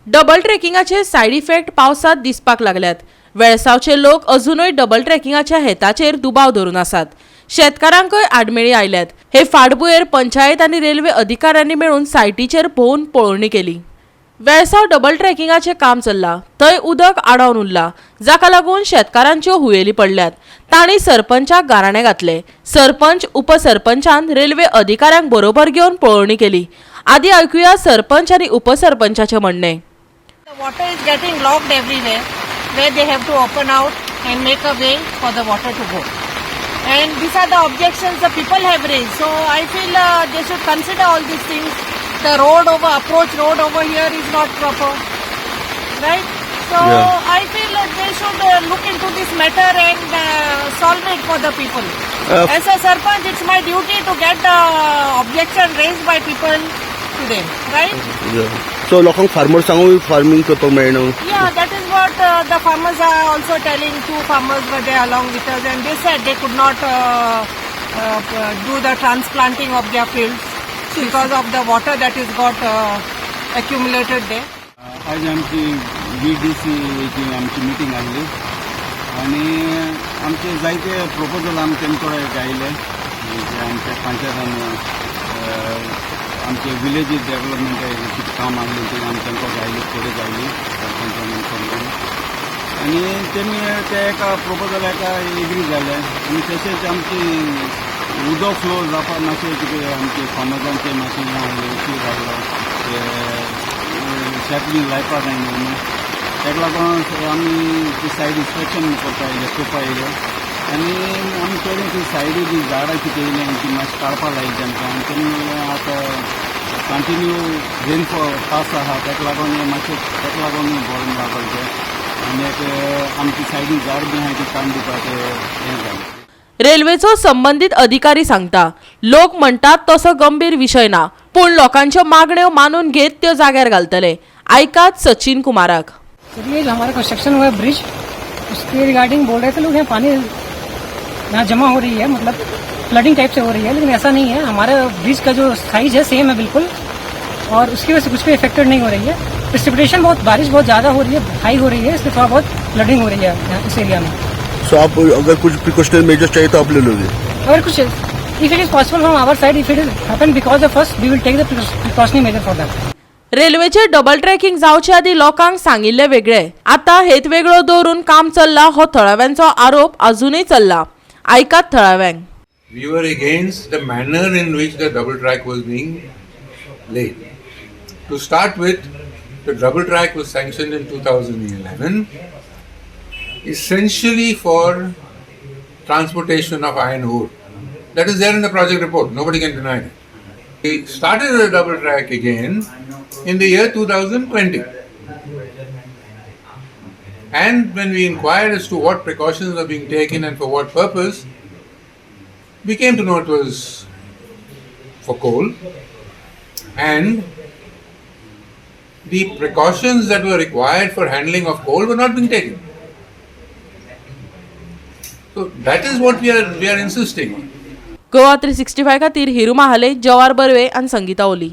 Double ट्रेकिंगाचे side effect पावसात दिसपाक लागल्यात. वेळसावचे लोक अजुनूय डबल ट्रेकिंगाच्या हेताचेर दुबाव धरून आसात. शेतकारांकय आडमेळी आयल्यात. हे फाटभुंयेर पंचायत आनी रेल्वे अधिकाऱ्यांनी मेळून सायटीचेर भोंवून पळोवणी केली. वेळसाव डबल ट्रॅकिंगाचें काम चल्लां थंय उदक आडावन उरलां, जाका लागून शेतकारांच्यो हुयेली पडल्यात. तांणी सरपंचाक गाराणें घातलें. सरपंच, उपसरपंचान रेल्वे अधिकाऱ्यांक बरोबर घेवन पळोवणी केली. आदी आयकुया सरपंच आनी उपसरपंचाचें म्हणणें. The water is getting locked everywhere, where they have to open out and make a way for the water to go. And these are the objections the people have raised. So I feel they should consider all these things. The road over approach road over here is not proper, right? So I feel that they should look into this matter and solve it for the people. As a sarpanch, it's my duty to get the objection raised by people to them, right? So लोकांक फार्मर्सांकूय farming करपाक मेळना. Yeah, that is what the farmers are also telling. Two farmers were there along with us, and they said they could not do the transplanting of their fields because of the water that is got accumulated there. आज आमची व्हीडीसीची आमची meeting आहली आनी आमचे जायते proposal आमी तेमचे कडेन आयले, जे आमच्या पंचायतान आमचे विलेज डेव्हलपमेंट कितें काम आहलें तें आमी तांकां जायली फुडें जायली सरपंचान समजून आनी तेमी ते एका प्रपोजल एका एग्री जाले. आनी तशेंच आमची उदक फ्लो जावपाक मातशें कितें आमचे फार्मर्सांचे मातशें हें आहलें, इश्यू जाल्लो, ते शेत बी लायपाक जायना न्हू. ताका लागून आमी ती सायड इन्स्पेक्शन करपा येयले, चोवपा येयले आनी आमी पळयलें ती सायडी बी झाडां कितें येयलें ती मातशें काडपा लायली तांकां. आनी तेमी म्हणलें आतां कंटिन्यू रेनफॉल पास आहा, ताका लागून हें मातशें ताका लागून बरें लागल तें आनी एक आमची सायडीन झाड बी आहाय ती काडून दिवपाचें हें जालें. रेल्वेचो संबंदीत अधिकारी सांगता, लोक म्हणटात तसो गंभीर विशय ना, पूण लोकांच्यो मागण्यो मानून घेत त्यो जाग्यार घालतले. आयकात सचिन कुमाराक. सर, ये जो हमारा कंस्ट्रक्शन हुआ है ब्रिज, उसके रिगार्डिंग बोल रहे थे लोग, यहाँ पानी यहाँ जमा हो रही है, मतलब फ्लडिंग टाइप से हो रही है, लेकिन ऐसा नहीं है. हमारे ब्रिज का जो साइज है, सेम है बिल्कुल और उसकी वजह से कुछ भी इफेक्टेड नहीं हो रही है. प्रिसिपिटेशन बहुत, बारिश बहुत ज़्यादा हो रही है, हाई हो रही है, इसलिए थोड़ा बहुत फ्लडिंग हो रही है यहाँ इस एरिया में. सो आप अगर कुछ प्रिकॉशनरी मेजर्स चाहिए तो आप ले लोगे? अगर कुछ, if it is possible from our side, if it is happen because of us, we will take the precautionary measure for that. रेल्वेचे डबल ट्रॅकिंग जावचे आदी लोकांक सांगिल्ले वेगळे, आता हेत वेगळो दवरून काम चल्ला हो थळाव्यांचो आरोप अजूनय चल्ला. आयकात थळाव्यांक. We were against the manner in which the double track was being laid. To start with, the double track was sanctioned in 2011 essentially for transportation of iron ore. That is there in the project report, nobody can deny it. We started the double track again in the year 2020. And when we inquired as to what precautions were being taken and for what purpose, we came to know it was for coal and the precautions that were required for handling of coal were not being taken. So that is what we are insisting on. Goa 365 खातीर हिरू महाले, जवार बर्वे आनी संगीता ओली.